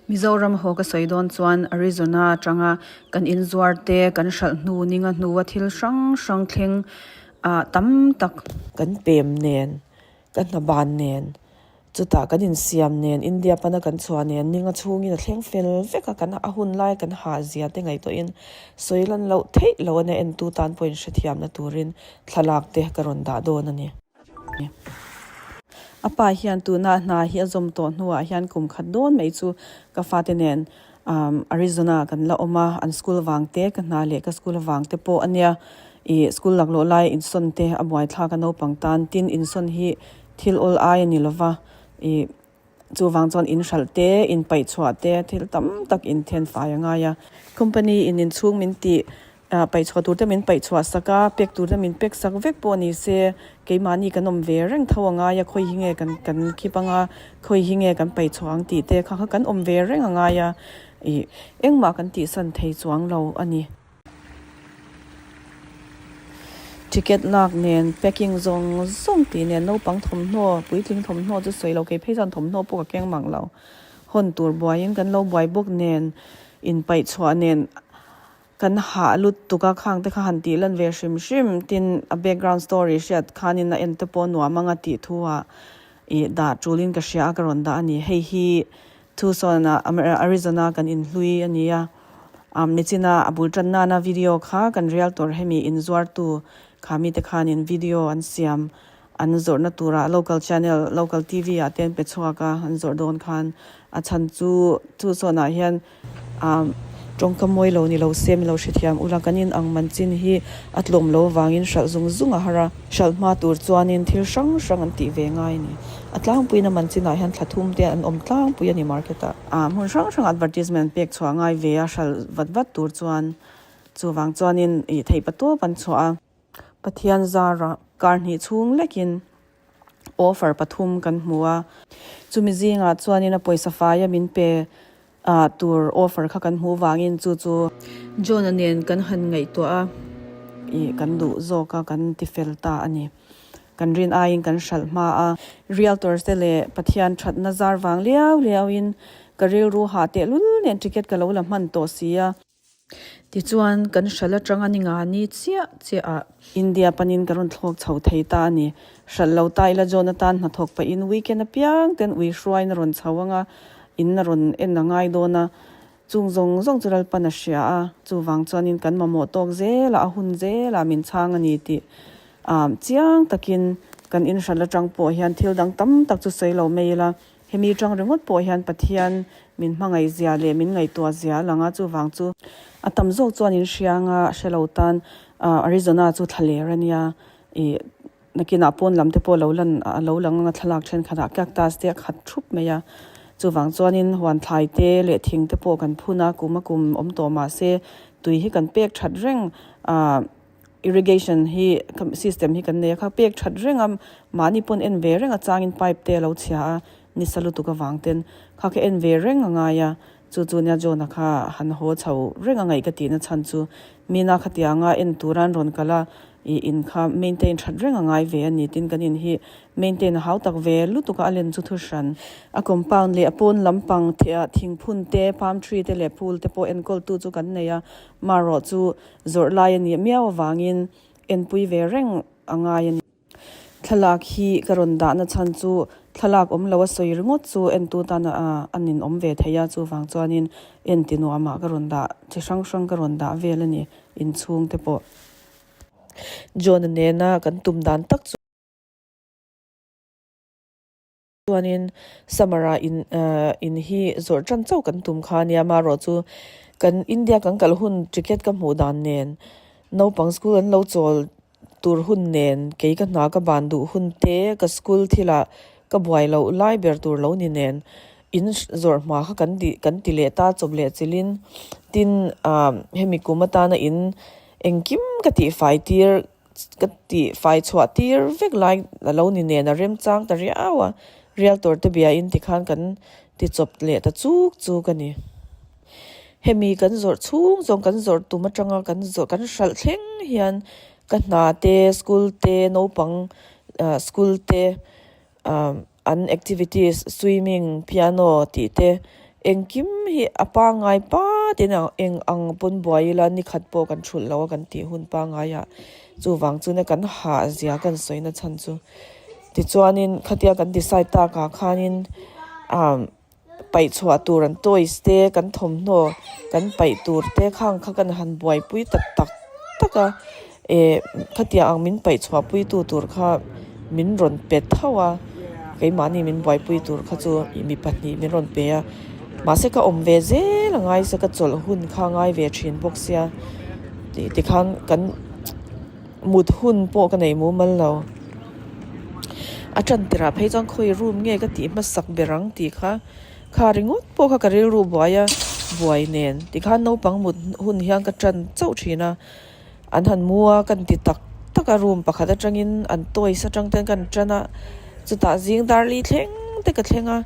Mizoram haw ka sawi dawn chuan Arizona atanga kan inzuar te kan hralh hnu ninga hnua thil hrang hrang thleng ah tam tak. Kan pem nen, ka hna ban nen, chutah kan insiam nen, India pana kan chhuah nen ninga chhungin a thleng fel vek a, kan a hun lai kan hah zia te ngaihtuahin sawi lan loh theih loh a nia entu tan pawhin hrethiamna turin thlalak te ka rawn dah dawn a ni. A pa hian tuna hna hi a zawm tawh hnuah hian kum khat dawn mai chu ka fate nen Arizona kan la awm a, an school vang te, ka hna leh ka school avang te pawh a nia. Ih school laklawh lai insawn te a buaithlak a naupang tan tin insawn hi thil awl ai a ni lova ih Chuvang chuan in hralh te, in paih chhuah te, thil tam tak in then fai a ngai a. Company in inchhung min tih paih chhuah tur te min paih chhuah sak a, pek tur te min pek sak vek pawh ni se, keimahni kan awm ve reng tho a ngai a, khawi hi nge kan kan khip ang a, khawi hi nge kan paih chhuah ang tih te kha kha kan awm ve reng a ngai a, ih engmah kan tihsan thei chuang lo a ni. Ticket lak nen packing zawng zawng tih nen naupang thawmhnaw puitling thawmhnaw chu sawi lo kei phei chuan thawmhnaw pawh ka keng mang lo hawn tur buaiin kan lo buai bawk nen inpaih chhuah nen kan hah lut tuk a khang te kha han tih lan ve hrim hrim tin a background story hriat khanin a en te pawh nuam anga tih thu ah ih dah tulin ka hria a ka rawn dah a ni hei hi Tucson ah Arizona kan inhlui a ni a, nichina a bul tan nana video kha kan realtor hemi inzuartu kha mite khanin video an siam an zawrhna turah local channel local TV ah te an pe chhuak a an zawrh dawn khan a chhan chu Tucson ah hian tawngka mawi lo ni lo se mi lo hrethiam ula kan in ang man chin hi a tlawm lo vangin hralh zung zung a har a, hralh hma tur chuanin thil hrang hrang an tih ve ngai a ni. A tlangpuiin a man chinah hian thla thum te an awm tlangpui a ni market ah. Hmun hrang hrang advertisement pek chhuah ngai ve a hralh vat vat tur chuan chuvang chuanin ih theih patawp an chhuah a. Pathian zarah kar hnih chhung lekin offer pathum kan hmu a, chumi zingah chuanin a pawisa faia min pe ah tur offer kha kan hmuh vangin chu chu John-a nen kan han ngaihtuah a, ih kan duh zawk a kan ti fel ta a ni. Kan rin aiin kan hralh hma a, realtors te leh Pathian thatna zar vang liau liauin ka rilru hah tehlul nen ticket ka lo la hman tawh si a. Tichuan, kan hralh atanga ni nga ni chiah chiah ah. India panin ka rawn thlawk chho thei ta a ni. Hralh lo ta ila John atan hnathawk pahin weekend apiang ten ui hruaiin a rawn chho anga in a rawn en a ngai dawn a. Chung zawng zawng chu Lalpan a hria a, chuvang chuanin kan mamawh tawk zelah a hun zelah min chhang a ni tih chiang takin kan inhralh atang pawh hian thil dang tam tak chu sawi lo mai ila. Hemi tang ringawt pawh hian Pathian min hmangaih zia leh min ngaihtuah zia a lang a, chuvang chu a tam zawk chuan in hria anga hre lo tan Arizona chu thla ler a nia, ih nakinah pawn lam te pawh lo lan a lo lang anga thlalak thenkhatah cactus te a khat thup mai a, chuvang chuanin huan thlai te leh thing te pawh kan phun a, kum a kum awm tawh mahse tui hi kan pek that reng ah. Irrigation hi system hi kan nei a kha pek that reng a mahni pawn en ve reng a changin pipe te a lo chhia a nisa lutuk avang ten kha kha en ve reng a ngai a chu chu nia John-a kha han haw chho reng a ngaih ka tihna chhan chu mina khatianga en tura an rawn kal a ih in kha maintain that reng a ngai ve a ni tin kan in hi maintain a hau tak ve lutuk a a len chu thu hran a compound leh a pawn lampang thingphun te palm tree te leh pool te pawh enkawl tu chu kan nei a marawh chu Zawrh lai a nih miau avangin enpui ve reng a ngai a ni. Thlalak hi ka rawn dahna chhan chu thlalak awm lo a sawi ringawt chu entu tan a ninawm ve thei a, chuvang chuanin en ti nuamah ka rawn dah chi hrang hrang ka rawn dah vel a ni inchhung te pawh. John-a nena kan tum dan tak chu. Chuanin summer ah in eh in hi zawrh tan chauh kan tum kha ania amaherawh chu kan India kan kal hun ticket ka hmuh dan nen naupang school an lo chawl tur hun nen kei ka hna ka ban duh hun te ka school thilah ka buai loh lai ber tur lo ni nen in zawrh hma kha kan ti kan ti leh ta chawp leh chilhin tin ah hemi kum atana in engkim ka tihfai tir. Ka tih fai chhuah tir vek lai a lo ni nen a remchang ta riau a, realtor te bia in tikhan kan ti chawp leh ta chuk chuk a ni. Hemi kan zawrh chhung zawng kan zawrh tum atanga kan zawrh kan hralh thleng hian ka hna te school te naupang ah school te ah an activities swimming piano tih te. Engkim hi a pangngai patin eng ang pawn buai ila ni khat pawh kan thulh lo a kan tih hun pangngaiah chuvang chuna kan hah zia kan sawina chhan chu. Tichuanin khatia kan decide takah khanin ah paih chhuah tur an toys te kan thawmhnaw kan paih tur te khang kha kan han buaipui tak tak tak a eh khatia ang min paih chhuah pui tu tur kha min rawn pe tho a keimahni min buaipui tur kha chu mi pahnih min rawn pe a mahse ka awm ve zel a ngai se ka chawlh hun kha a ngai ve thin bawk sia tih tikhan kan mut hun pawh ka nei mumal lo. A tan tirah phei chuan khawi room nge ka tih hmasak ber ang tih kha kha ringawt pawh kha ka rilru buai a buai nen tikhan naupang mut hun hian ka tan chauh thin a an han mu a kan ti tak tak a room pakhat atangin an toys atang ten kan tan a chutah zing darli thleng te ka thleng a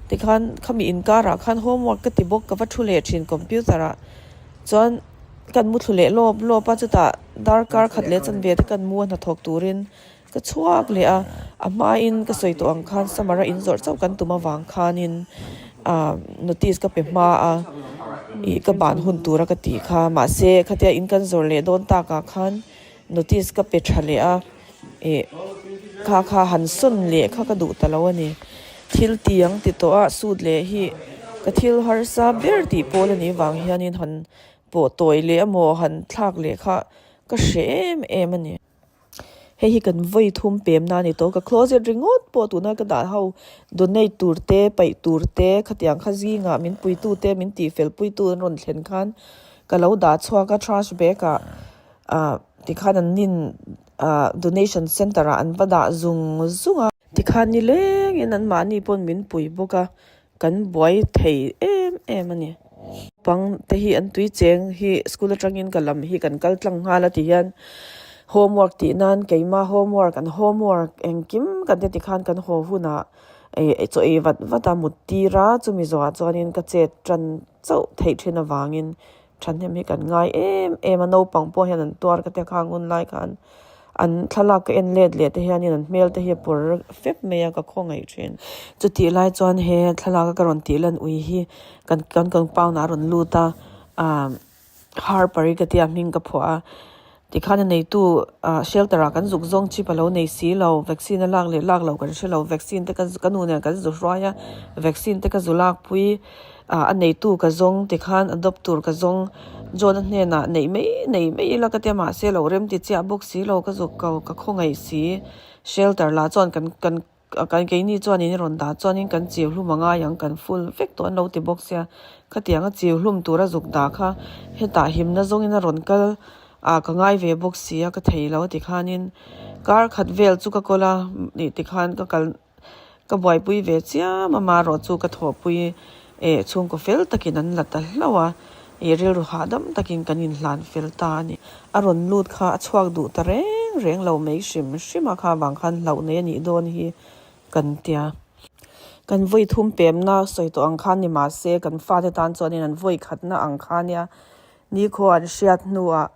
tikhan khami inkarah khan homework ka ti bawk ka va thu leh thin computer ah chuan. Kan mu thlu leh lawp lawp a, chutah darkar khat leh chanve te kan mu a hnathawk turin ka chhuak leh a, a hmain ka sawi tawh ang khan summer a inzawrh chauh kan tum avang khanin ah notice ka pe hma a ih ka ban hun tura ka tih kha mahse khatia in kan zawrh leh dawn takah khan notice ka pe tha leh a ih kha kha han sawn leh kha ka duh ta lo a ni thil ti ang ti tawh a suit leh hi ka thil harsa ber tih pawl a nih vang hianin han Pawh tawi leh emaw han thlak leh kha ka hre em em a ni. Hei hi kan vawi thum pem na a ni tawh. Ka closet ringawt pawh tuna ka dah ho donate tur te, paih tur te, khatiang kha zingah min puitu te, min tihfel puitu an rawn thlen khan ka lo dah chhuak a trash bag ah ah tikhan an nin ah donation center ah an va dah zung zung a. Tikhan nilengin anmahni pawn min pui bawk a, Kan buai thei em em a ni. Naupang te hi an tui cheng hi school atangin ka lam hi kan kal tlang nghal a ti hian homework tih nan keimah homework an homework engkim kan te tikhan kan haw hunah eh chaw ei vat vat a mut tir a chumi zawhah chuanin ka chet tan chauh theih thin avangin Thahnem hi kan ngai em em a, naupang pawh hian an tuar ka tia khang hun lai khan an thlalak ka en let leh te hianin an hmel te hi a pawr fep mai a ka khawngaih thin. Chutih lai chuan he thlalak a ka rawn tih lan ui hi kan kan compound ah a rawn lut a ah Harper i ka tia hming ka phuah a tikhan a neitu ah shelter ah kan zuk zawng chip a lo nei si lo vaccine a lak leh lak loh kan hre lo vaccine te ka nu nen kan zu hruai a vaccine te ka zu lak pui. Ah a neitu ka zawng tikhan adopt tur ka zawng John-a hnenah neih mai nei mai ila ka tia mahse lo rem ti chiah bawk si lo ka zuk ko ka khawngaih si shelter lah chuan kan kan kan keini chuanin i rawn dah chuanin kan chiu hlum a ngai ang kan full vek tawh an lo ti bawk sia khatiang a chiu hlum tura zuk dah kha hetah himna zawngin a rawn kal ah ka ngai ve bawk si a ka thei lo tikhanin kar khat vel chu ka kawl a nih tikhan ka kal. Ka buaipui ve chiam a, marawh chu ka thawhpui eh chhungkaw fel takin an la ta hlauh a, ih rilru hahdam takin kan inhlan fel ta a ni. A rawn lut kha a chhuak duh ta reng reng lo mai hrim hrim a, kha vang khan hlauh nei a nih dawn hi kan tia. Kan vawi thum pemna sawi tawh ang khan ni mahse kan fate tan chuanin an vawi khatna ang kha nia nikhua an hriat hnuah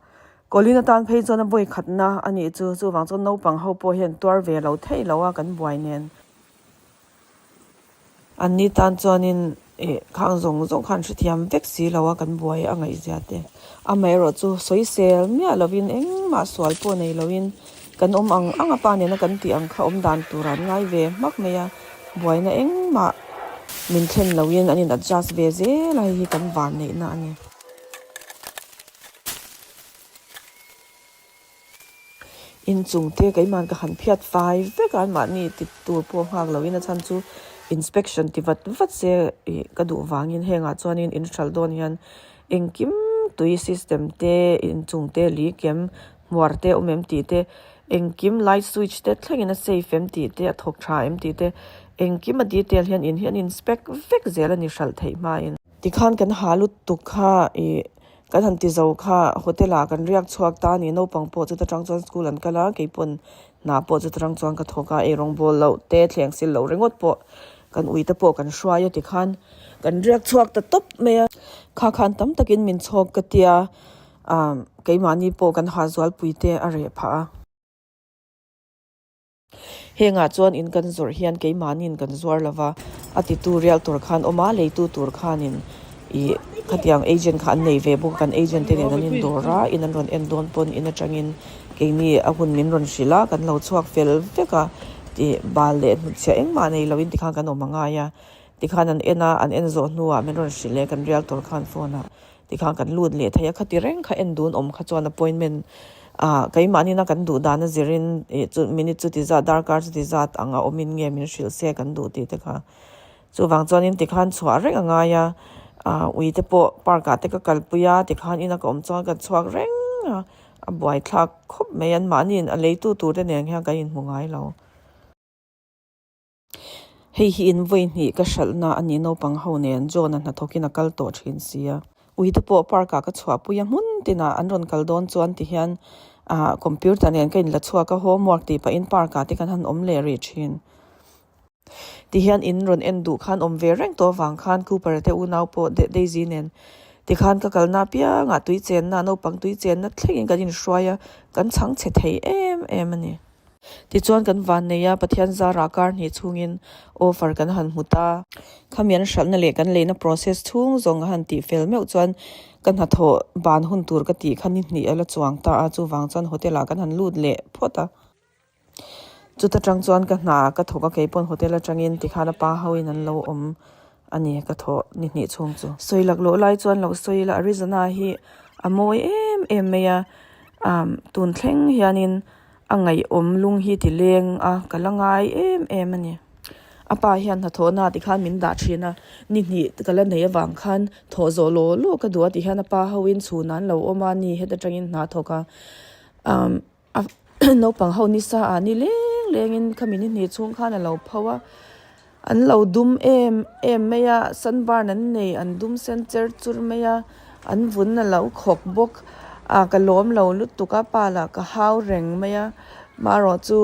Colin atan phei chuan a vawi khatna a nih chu, chuvang chuan naupang ho pawh hian tuar ve lo theih lo a kan buai nen. An ni tan chuanin ih khang zawng zawng khan hrethiam vek si lo a kan buai a ngaihzia te. Amaherawh chu sawisel miah lovin engmah sual pawh nei loin kan awm ang ang a pa nena kan tih ang kha awm dan tur an ngai ve hmak mai a, buaina engmah min thlen loin an in adjust ve zel a hei hi kan vanneihna a ni. Inchung te keimahn ka han phiat fai vek a anmahni ti tur pawh nghak loin a chhan chu inspection ti vat vat se ih ka duh vangin hengah chuanin in hralh dawn hian engkim tui system te inchung te li kem hmuar te awm em tih te engkim light switch te thlengin a safe em tih te a thawk tha em tih te engkim a detail hian in hian inspect vek zel a ni hralh theih hmain. Tikhan kan ha lutuk kha ih kan han ti zo kha hotel ah kan riak chhuak ta a ni naupang pawh chuta tang chuan school an kal a keipawn hna pawh chuta tang chuan ka thawk a eirawng bawl loh te thleng sil loh ringawt pawh kan ui te pawh kan hruai a tikhan kan riak chhuak ta tawp mai a kha khan tam takin min chhawk ka tia ah keimahni pawh kan ha zualpui te a reh phah a. Hengah chuan in kan zawrh hian keimahniin kan zuar lova, a titu realtor khan awm a, leitu tur khanin ih khatiang agent kha an nei ve bawk a, kan agent te nen an indawr a, in an rawn en dawn pawn in atangin keini a hun min rawn hrilh a, kan lo chhuak fel vek a, tih bal leh hnutchhiah engmah nei loin tikhan kan awm a ngai a, tikhan an en a, an en zawh hnuah min rawn hrilh leh kan realtor khan phone ah. Tikhan kan lut leh thei a, khati reng kha en dun awm kha chuan appointment ah keimahni na kan duh dan a zirin ih chu minute chuti zat darkar chuti zat ang a awmin nge min hrilh se kan duh tih te kha. Chuvang chuanin tikhan chhuah reng a ngai a, ah ui te pawh park ah te ka kalpui a tikhan ina ka awm chuan kan chhuak reng a, a buaithlak khawp mai anmahniin a leitu tur te nen hian kan inhmu ngai lo. Hei hi in vawi hnih ka hralhna a ni naupang ho nen John-a hnathawkin a kal tawh thin sia. Uite pawh park ah ka chhuahpui a hmun tinah an rawn kal dawn chuan ti hian ah computer nen ka inla chhuak a homework tih pahin park ah te kan han awm leh rih thin. Ti hian in rawn en duh khan awm ve reng tawh avang khan Cooper-a te unau pawh Daisy nen tikhan ka kalna apiangah tui chenna naupang tui chenna thlengin kan inhruai a kan chhangchhe thei em em a ni. Tichuan kan van nei a, Pathian zarah kar hnih chhungin offer kan han hmu ta. Khami an hralhna leh kan leina process chhung zawng a han tih fel meuh chuan ka hnathawh ban hun tur ka tih kha ni hnih a la chuang ta a, chuvang chuan hotel ah kan han lut leh phawt a. Chuta tang chuan ka hna ka thawk a, keipawn hotel atangin tikhan a pa hoin an lo awm a ni ka thawh ni hnih chhung chu. Sawi lak loh lai chuan lo sawi ila Arizona hi a mawi em em mai a, tun thleng hianin A ngaihawm lung hi ti leng a, ka la ngai em em a ni. A pa hian hnathawhna tikhan min dah thin a, ni hnih ka la nei avang khan thawh zawh law law ka duh a ti hian a pa hoin chhun an lo awm a, ni heta tangin hna thawk a. Umm a naupang ho nisa ah ni leng lengin khami ni hnih chhung khan a lo pho a. An lo dum em em mai a, sunburn an nei, an dum sen cher chur mai a, an vun a lo khawk bawk a, ka lawm lo lutuk a, pa lah ka hau reng mai a, marawh chu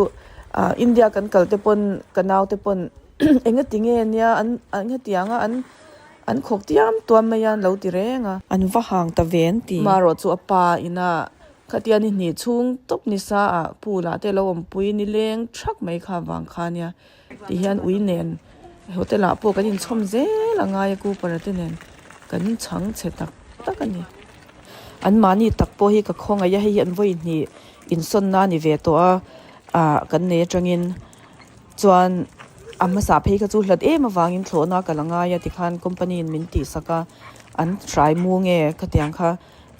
ah India kan kal te pawn ka nau te pawn eng ati nge nia an an hetiang a an an khawk tiam tuam mai a an lo ti reng a. An va hang ta ve an ti. Marawh chu a pa ina khatia ni hnih chhung tawp ni sa ah pool ah te lo awmpui nileng thak mai kha vang kha nia. Ti hian ui nen hotel ah pawh kan inchhawm zel a ngai a cooper a te nen kan chhang chhe tak tak a ni. An mahni tak pawh hi ka khawngaih a hei hi an vawi hnih insawnna a ni ve tawh a ah kan nei atangin chuan a hmasa phei kha chu hlat em avangin thlawhna ka la ngai a tikhan company in min tihsak a an hrai mu nge khatiang kha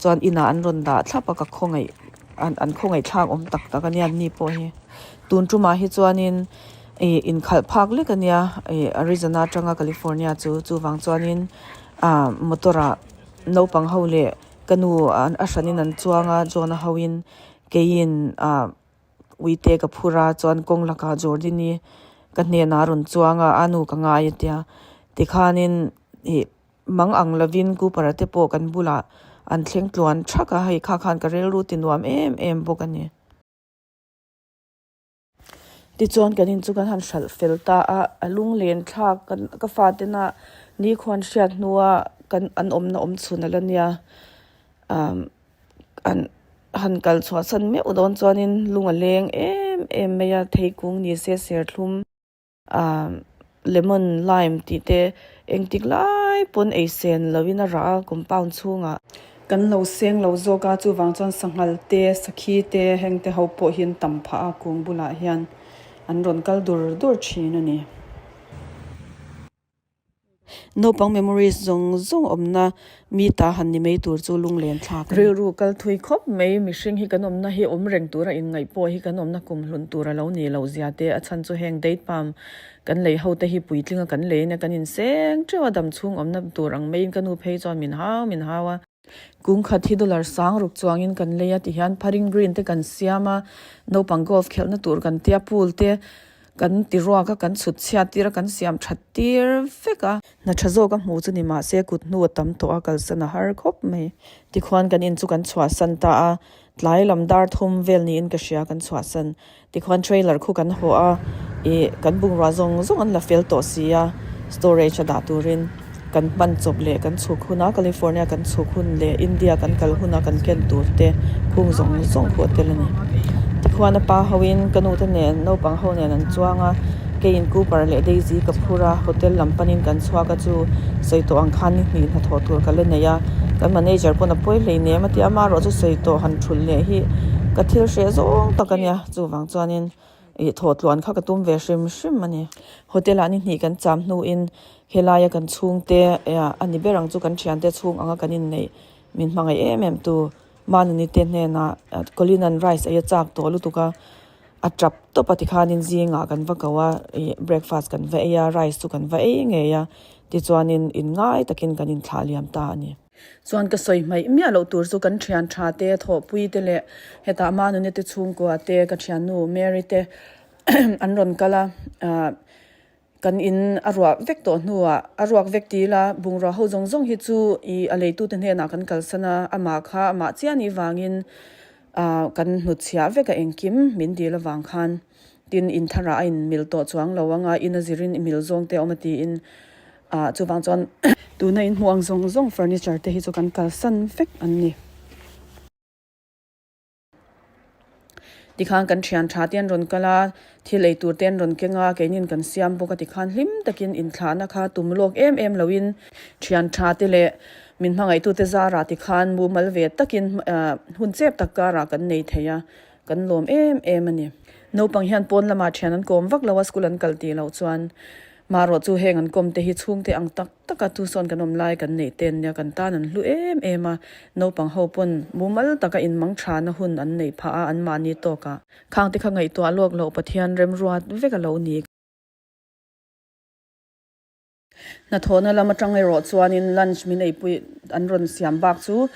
chuan inah an rawn dah thlap a ka khawngaih an an khawngaih thlak awm tak tak a nia an ni pawh hi tun tumah hi chuanin ih inkhalh phak lek a nia ih Arizona atanga California chu chuvang chuanin ah motor ah naupang ho leh ka nu a hranin an chuang a John a hoin keiin ah uite ka phur a chuan kawng lakah Jordini ka hnenah a rawn chuang a a nu ka ngai a tia tikhanin ih. Mang ang lovin Cooper-a te pawh kan bulah an thleng tluan thak a, hei kha khan ka rilru ti nuam em em bawk a ni. Tichuan kan in chu kan han hralh fel ta a, a lunglen thlak kan ka fatena nikhuan hriat hnua kan an awmna awm chhun a la nia, umm an han kal chhuahsan meuh dawn chuanin lung a leng em em mai a, theikung ni se serthlum. Ahh lemon lime tih te engtik lai pawn ei sen lo in a rah a compound chhungah. Kan lo seng lo zawk a chuvang chuan sanghal te sakhi te heng te ho pawh hi an tam phah a kung bulah hian an rawn kal dur dur thin a ni. Naupang memories zawng zawng awmna mi ta han ni mai tur chu lunglen thlak a ni. Rilru kal thui khawp mai, mihring hi kan awmna hi awm reng tura inngaih pawh hi kan awmna kum hlun tur a lo ni lo zia te, a chhan chu heng date palm kan lei ho te hi puitlinga kan leiin a kan inseng teuh a, dam chhung awmna tur ang maiin ka nu phei chuan min hau min hau a. Kung khat hi dollar sang ruk chuangin kan lei a tihian putting green te kan siam a, naupang golf khelhna tur kan tia pool te kan ti ruak a kan chhut chhiat tir a kan siam that tir vek a. Hna tha zawk a hmuh chu ni mahse kut hnu a tam tawh a kalsan a har khawp mai. Tikhuan kan in chu kan chhuahsan ta a, Tlai lam dar thum vel niin ka hria kan chhuahsan. Tikhuan trailer khu kan haw a, ih kan bungrua zawng zawng an la fel tawh si a, storage a dah turin kan hman chawp leh kan chhuk hun a, California kan chhuk hun leh India kan kal hun a kan ken tur te khung zawng zawng khu a tel a ni. Tikhuan a pa hoin ka nu te nen naupang ho nen an chuang a, keiin Cooper leh Daisy ka phur a, hotel lam panin kan chhuak a chu sawi tawh ang khan ni hnih hnathawh tur ka la nei a, kan manager pawn a pawi hleinem a ti a, amaherawh chu sawi tawh han thulh leh hi ka thil hreh zawng tak a nia, chuvang chuanin ih thawh tluan kha ka tum ve hrim hrim a ni. Hotel ah ni hnih kan cham hnuin helaia kan chhungte a ni ber ang chu kan thiante chhung anga kan inneih min hmangaih em em tu. Manuni te hnenah Colin an rice ei a chak tawh lutuk a, a tap tawp a tikhanin zingah kan va ko a, ih breakfast kan va ei a, rice chu kan va ei ngei a, tichuanin in ngai takin kan inthlah liam ta a ni. Chuan ka sawi hmaih miah loh tur chu kan thian tha te, thawhpui te leh hetah Manuni te chhungkua te, ka thiannu Mary te an rawn kal a, ah. Kan in a ruah vek tawh hnuah a ruak vek ti ila bungrua ho zawng zawng hi chu ih a leitute hnenah kan kalsan a, amah kha amah chiah anih vangin ah kan hnutchhiah vek a engkim min dil avang khan tin in tharah a in mil tawh chuang lo anga in a zirin i mil zawng te a awm a tiin ah chuvang chuan tuna in hmuh ang zawng zawng furniture te hi chu kan kalsan vek an ni. Tikhan kan thian tha te an rawn kal a, thil ei tur te an rawn keng a, keinin kan siam bawk a tikhan hlim takin inthlahna kha tum lawk em em loin thian tha te leh min hmangaihtute zarah tikhan mumal ve takin ah hun chep tak karah kan nei thei a, kan lawm em em a ni. Naupang hian pawn lamah thian an kawm vak lo a, school an kal tih loh chuan marawh chu heng an kawm te hi chhungte ang tak taka chu sawn kan awm lai kan neih te ania kan tan an hlu em em a, naupang ho pawn mumal taka inmang thana hun an neih phah a an mahni tawkah khang te kha ngaihtuah lawk loh Pathian remruat vek a lo ni. Hnathawhna lam atang erawh chuanin lunch min eipui an rawn siam bak chu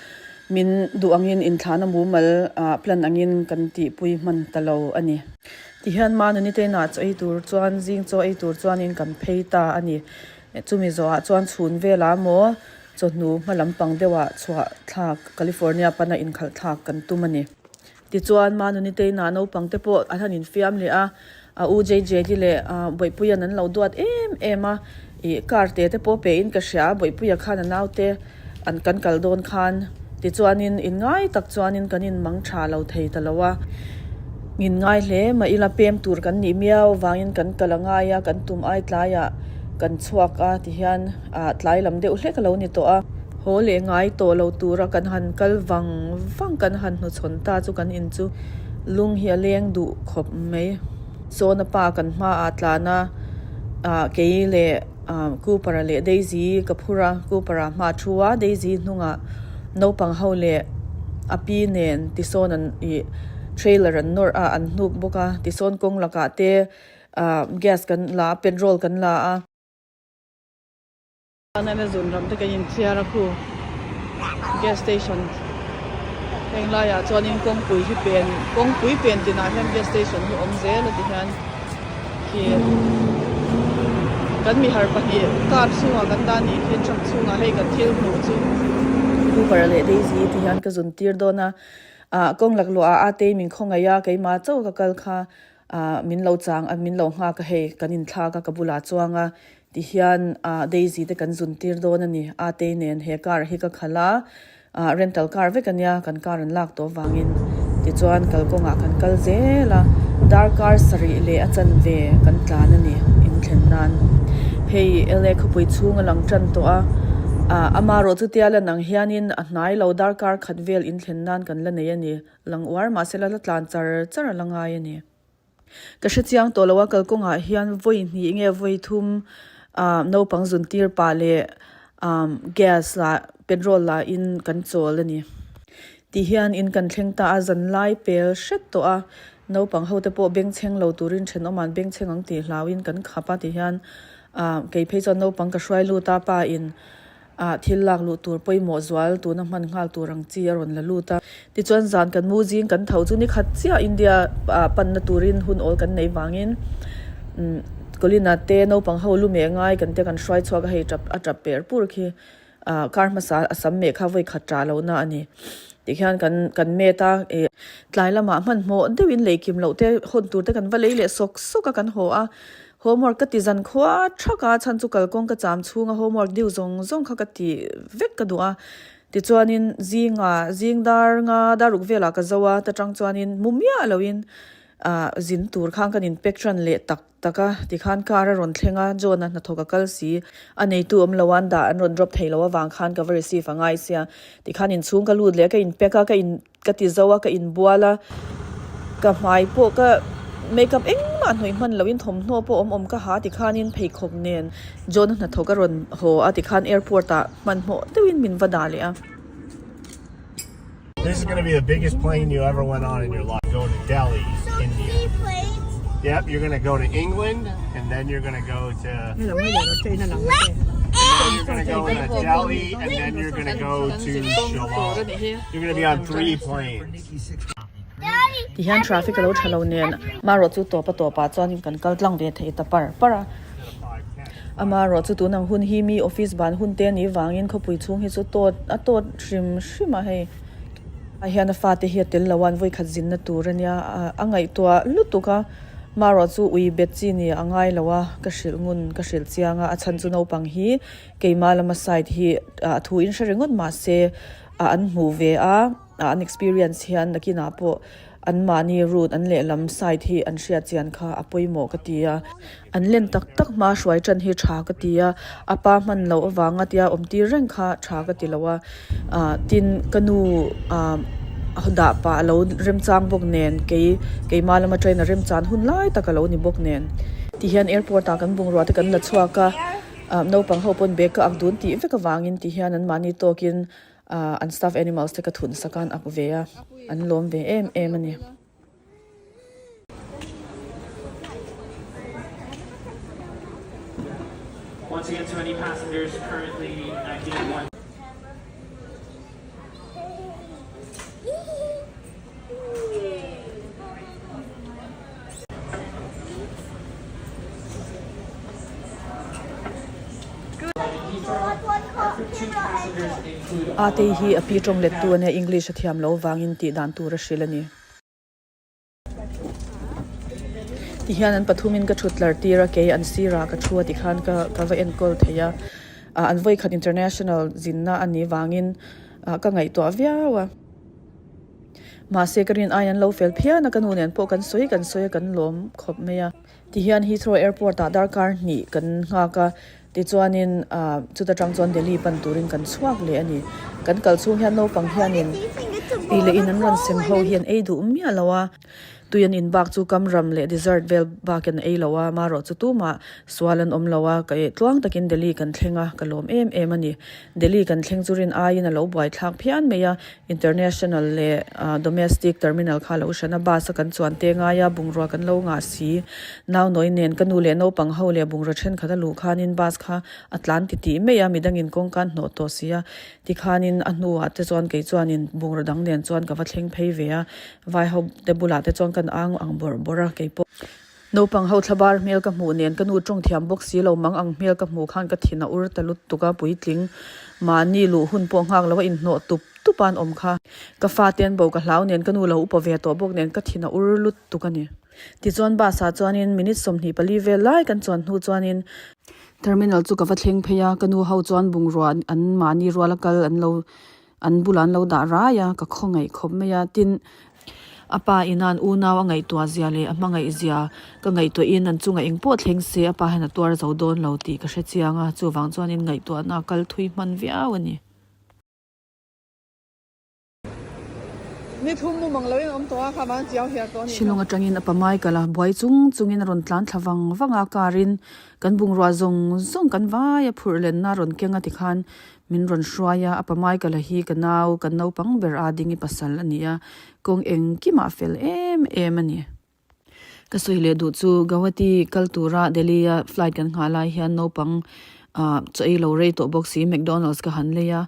min duh angin inthlahna mumal ah plan angin kan tihpui hman ta lo a ni. Tihian Manuni te inah chaw ei tur chuan zing chaw ei tur chuanin kan phei ta a ni. Chumi zawhah chuan chhun velah maw chawhnu hma lampang deuhah chhuah thlak California pana inkhalh thlak kan tum a ni. Tichuan, Manuni te inah naupang te pawh an han infiam leh a, a u JJ te leh Bawihpuia'n an lo duat em em a, ih car te te pawh pe in ka hria a, Bawihpuia khan a naute an kan kal dawn khan tichuanin in ngai tak chuanin kan in mang tha lo thei ta lo a, in ngai hle mah ila pem tur kan nih miau vangin kan kal a ngai a, kan tum ai tlaiah kan chhuak a tihian ah tlai lam deuh hlek a lo ni tawh a. Haw leh ngai tawh lo tura kan han kal vang vang kan han hnuchhawn ta chu kan in chu lung hi a leng duh khawp mai. Sawna pa kan hmaah tlan a, ah kei leh. Cooper-a leh Daisy ka phur a, Cooper-a hma thu a, Daisy hnungah naupang ho leh a pi nen tisawn an ih trailer an nawrh a, an hnuk bawk a, tisawn kawng lakah te ah gas kan la a, petrol kan la a. Amazon ram te kan inthiar a khu gas station heng laiah chuanin kawngpui hi pen kawngpui pen tinah hian gas station hi awm zel a ti hian. Khi kan mihar pahnih car chhungah kan dah nih khi truck chhungah hei kan thil hmuh chu. Cooper leh Daisy ti hian ka zun tir dawn a, ah kawng lak luah ah Atei min khawngaih a keimah chauh ka kal kha ah min lo chang a min lo nghak a hei kan inthlak a ka bulah chuang a ti hian ah Daisy te kan zun tir dawn a ni Atei nen he car hi ka khalh a. Ah rental car vek ania kan car an lak tawh avangin tichuan kalkawngah kan kal zel a darkar sarih leh a chanve kan tlan a ni inthlen nan hei L_A khawpui chhung a lang tan tawh a ah amaherawh chu tia lan ang hianin a hnai lo darkar khat vel inthlen nan kan la nei a ni lang uar mahse la la tlan char char a la ngai a ni. Ka hre chiang tawh lo a kalkawngah hian vawi hnih nge vawi thum ah naupang zun tir pah leh ah gas lah petrol lah in kan chawl a ni. Ti hian in kan thleng ta a zan lai pel hret tawh a naupang ho te pawh bengchheng lo turin thenawm an bengchheng ang tih hlauhin kan khap a ti hian ah kei phei chuan naupang ka hruai lut a pa in ah thil lak luh tur pawimawh zual tuna hman nghal tur ang chi a rawn la lut a. Tichuan zan kan mu zing kan tho chu ni khat chiah India ah panna turin hun awl kan nei vangin umm Colina te naupang ho lu meh ngai kan te kan hruai chhuak a hei tap a tap per pur khi ah kar hmasa a sam meh kha vawi khat tah lohna a ni. Tikhian kan kan met a ih tlai lamah hmanhmawh deuhin lei kim loh te hawn tur te kan va lei leh sawk sawk a kan haw a. Homework ka ti zan khua thak a, chhan chu kalkawng ka cham chhung a homework deuh zawng zawng kha ka ti vek ka duh a. Tichuanin zinga zing dar nga dar ruk velah ka zo a, ta tang chuanin mu miah loin ah zin tur khan kan in pack tan leh tak tak a, tikhan car a rawn thleng a, John a hnathawk a kal si, a neitu awm lo a an dah an rawn drop thei lo avang khan ka va receive a ngai sia, tikhan inchhung ka lut leh a ka in pack a ka in. Ka ti zo a, ka inbual a, ka hmai pawh ka makeup engmah hnawih hman loin thawmhnaw pawh awm awm ka ha tikhanin pheikhawk nen John a hnathawk a rawn haw a tikhan airport ah hmanhmawh deuhin min va dah leh a. This is gonna be the biggest plane you ever went on in your life. Go to Delhi, India. Yep, you're gonna go to England and then you're gonna go to You're gonna go to Delhi and then you're gonna go to Shillong. You're gonna be on 3 planes. Ti hian traffic a lo tha lo nen marawh chu tawp a tawp ah chuan kan kal tlang ve thei ta par par a. Amarawh chu tun ang hun hi mi office ban hun te anih vangin khawpui chhung hi chu tawt a tawt hrim hrim a hei. Ah hian a fate hi a tel lo a an vawikhat zinna tur ania a ngaihtuah lutuk a. Marawh chu ui bet chi ni a ngai lo a ka hrilh ngun ka hrilh chiang a a chhan chu naupang hi keimah lama side hi a thu in hre ringawt mahse ah an hmuh ve a ah an experience hian nakinah pawh an mahni route an lehlam side hi an hriat chian kha a pawimawh ka ti a an len tak tak hma hruai tan hi tha ka ti a a pa hman loh avanga tia awm tir reng kha tha ka ti lo a ah tin ka nu ah dah pah a lo remchang bawk nen kei keimah lama train a remchan hun lai tak a lo ni bawk nen tihian airport ah kan bungrua te kan la chhuak a. Ah naupang ho pawn bag ka ak dun tih vek avangin ti hian an mahni tawkin ah an stuffed animals te ka thun sak a an ak ve a an lawm ve em em a ni. Once again to any passengers currently at gate 1. Atei hi a pi tawng lettu ania English a thiam lo vangin tih dan tur a hrilh a ni. Tihian an pathumin ka thut tlar tir a kei an sirah ka thu a tikhan ka ka va enkawl thei a ah an vawikhat international zinna a nih vangin ah ka ngaihtuah viau a. Mahse ka rin aiin an lo fel phian a, ka nu nen pawh kan sawi kan sawi a kan lawm khawp mai a. Tihian Heathrow Airport ah darkar hnih kan nghak a, tichuanin ah chuta tang chuan Delhi pan turin kan chhuak leh a ni. Kan kal chhung hian naupang hianin ei leh in an rawn sem ho hi an ei duh miah lo a. Tui an in bak chu kam ram leh dessert vel bak an ei lo a, marawh chu tumah sual an awm lo a, ka eh tluang takin Delhi kan thleng a, ka lawm em em a ni. Delhi kan thleng chu rin aiin a lo buaithlak phian mai a, international leh domestic terminal kha a lo hran a, bus a kan chuan te ngai a, bungrua kan lo ngah si. Nau nawi nen ka nu leh naupang ho leh bungrua thenkhat a luh khanin bus kha a tlan titih mai a, midangin kawngka an hnawh tawh si a, tikhanin a hnuah te chuan kei chuanin bungrua dang nen chuan ka va thleng phei ve a. Vai ho te bulah te chuan kan ang ang bawrh bawrh a keipawh. Naupang ho thlabar hmel ka hmuh nen ka nu tawng thiam bawk si lo mang ang hmel ka hmuh khan ka thin a ur ta lut tuk a puitling mahni luh hun pawh nghak lo a inhnawh tup tup a an awm kha. Ka fate an bo ka hlau nen ka nu lo upa ve tawh bawk nen ka thin a ur lut tuk a ni. Tichuan bus ah chuanin minute 24 vel lai kan chuan hnu chuanin terminal chu ka va thleng phei a ka nu ho chuan bungrua an mahni rual a kal an lo An bulah an lo dah rai a, ka khawngaih khawp mai a, tin, a pa ina an unau a ngaihtuah zia leh a hmangaih zia ka ngaihtuahin an chungah eng pawh thleng se a pa hian a tuar zo dawn lo tih ka hre chiang a, chuvang chuanin ngaihtuahna a kal thui hman viau a ni. Shillong atangin a pamai kal a, buai chung chungin a rawn tlan thla vang vang a, car in kan bungrua zawng zawng kan vai a phurh lenna a rawn keng a tikhan Min rawn hruai a, a pa Michael-a hi ka nau, kan naupang ber a ding i pasal a ni a, kawng engkimah a fel em em a ni. Ka sawi leh duh chu Guwahati kal tura Delhi-a flight kan nghah lai hian naupang ah chaw ei lo rei tawh bawk si McDonald's ka han lei a,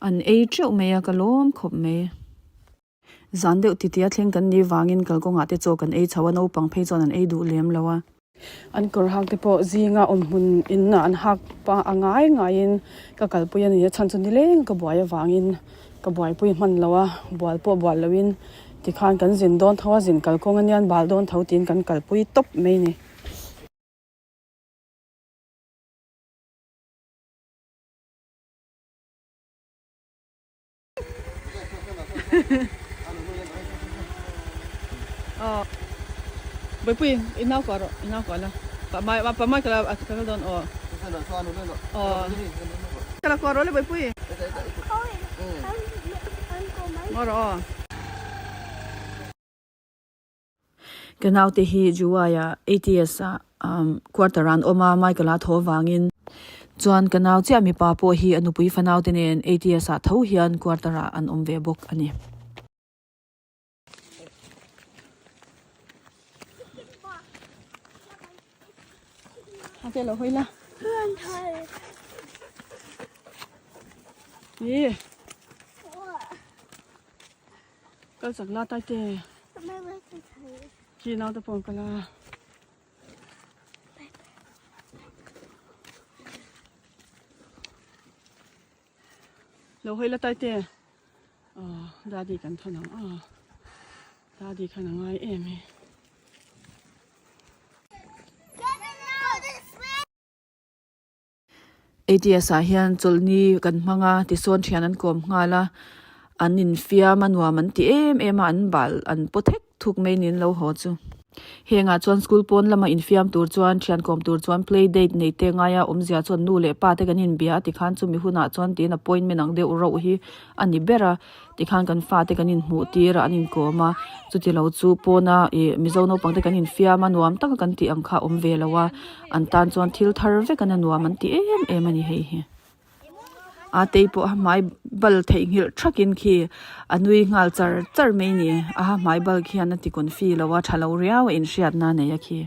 an ei teuh mai a, ka lawm khawp mai. Zan deuh titia thleng kan nih vangin kalkawngah te chaw kan ei chho a, naupang phei chuan an ei duh lem lo a. An kawr hak te pawh zinga awm hmun in an hak pah a ngai ngaiin ka kalpui a ni a, chhan chu nileng ka buai avangin ka buaipui hman lo a, bual pawh bual loin tikhan kan zin dawn tho a, zin kalkawng anian bal dawn tho tiin kan kalpui tawp mai a ni. Aw Bawihpui i nau kuah rawh i nau kuah la pa mai pa mai ka la ka kal dawn aw aw ka la kuah rawh le Bawihpui ngaw rawh aw. Ka naute hi Juwai-ah ATS-ah quarter ah an awm a, Michael-a tho avangin. Chuan ka nau chiah mipa pawh hi a nupui fanaute nen ATS-ah tho hian quarter ah an awm ve bawk a ni. Kal chak la tai te. Khi nau te pawh an kal a. Lo hawi la tai te. Aw dadi kan thawn ang a. Dadi khan a ngai em hi. ATS ah hian chawlhni kan hmang a tisawn thian an kawm nghal a an infiam a nuam an ti em em a an bal an paw thek thuk mai niin lo haw chu. Hengah chuan school pawn lama infiam tur chuan thian kawm tur chuan play date nei te ngaia awmzia chuan nu leh pa te kan inbia a tikhan chumi hunah chuan tiin appointment ang deuh rauh hi a ni ber a. Tikhan kan fate kan inhmuh tir a, an inkawm a, chuti lo chu pawna ih Mizo naupang te kan infiam a, nuam taka kan tih ang kha a awm ve lo a, an tan chuan thil thar vek an a nuam an ti em em a ni hei hi. A tei pawh a hmai bal theihnghilh thakin khi a nui nghal char char mai a ni, a ha hmai bal khian a ti confi lo a, tha lo riau a inhriatna a nei a khi.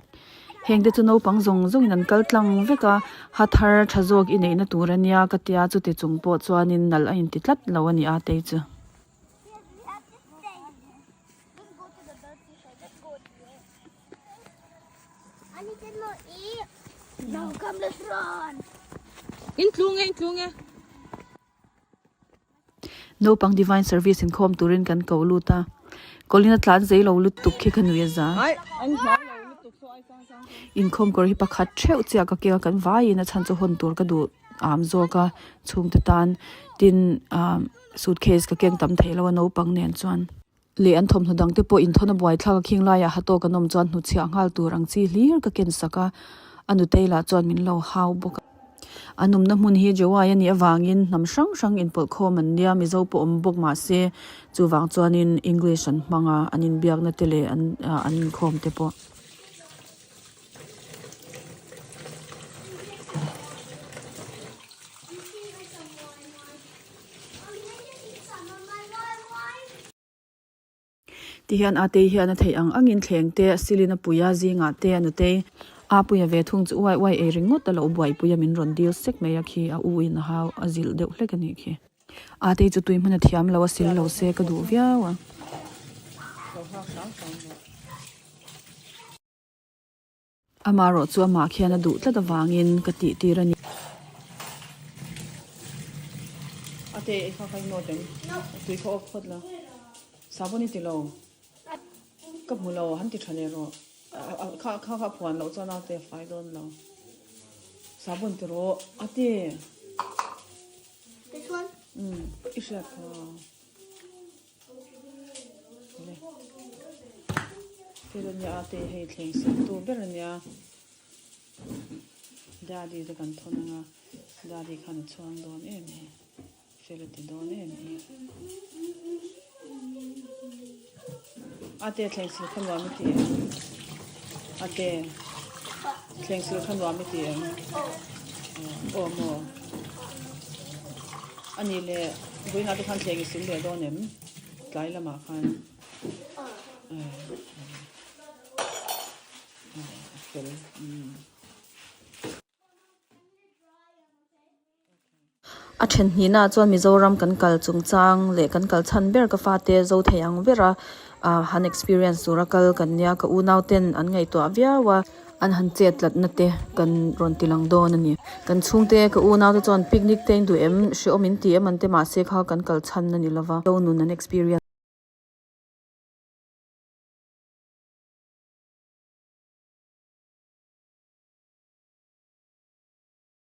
Heng te chu naupang zawng zawngin an kal tlang vek a, ha thar tha zawk i neihna tur a nia ka tia chuti chung pawh chuanin nalh a inti tlat lo a ni a tei chu. Naupang Divine Service inkhawm turin kan ko lut a, Colin a tlan zei lo lutuk khi ka nui a za. Inkhawm kawr hi pakhat theuh chiah ka keng a, kan vaiin a chhan chu hawn tur ka duh am zawk a chhungte tan tin ah suitcase ka keng tam thei lo a naupang nen chuan. Leh an thawmhnaw dang te pawh inthawn a buai thlak a khing laiah ha tawk an awm chuan hnutchhiah nghal tur ang chi hlir ka ken sak a, a nutei lah chuan min lo hau bawk a. An awmna hmun hi Jawai a nih avangin hnam hrang hrang inpawlhkhawm an nia, Mizo pawh awm bawk mahse chuvang chuanin English an hmang a, an inbiakna te leh an an inkhawm te pawh. Tihian a tei hian a theih ang angin thleng te a silin a pui a, zingah te a nutei a puia ve thung chu uai uai ei ringawt a lo buaipui a min rawn dil sek mai a khi a u in a hau a zilh deuh hlek a nih khi. A tei chu tui hmun a thiam lo a sil lo se ka duh viau a. Amaherawh chu amah khian a duh tlat avangin ka tih tir a ni. A te i kha kha i nawt em? Tui kha awk phawt la. Sabun i ti lo. Ka hmu lo, han ti tha leh rawh. Kha kha kha phuan loh chuan a te a fai dawn lo. Sabun ti rawh. A te. This one? Umm, i hriat kha. Thil ania a te hei thleng siam tu ber ania daddy te kan thawn anga daddy khan a chhuang dawn em hi fel a ti dawn em hi a te thleng sil kha nuam i ti em a te thleng sil kha nuam i ti em aw maw. A nih leh vawiinah te khan thleng i sil leh dawn em? Tlai lamah khan a fel. A then hnihnaah chuan Mizoram kan kal chungchang leh kan kal chhan ber ka fate zo thei ang bera han experience tura kal kan nia ka unau ten an ngaihtuah viau a. An han chet tlatna te kan rawn ti lang dawn a ni. Kan chhungte ka unau te chuan picnic te in duh em, hrehawm in ti em an ti mahse kha kan kal chhan a ni lova. Zo nun an experience.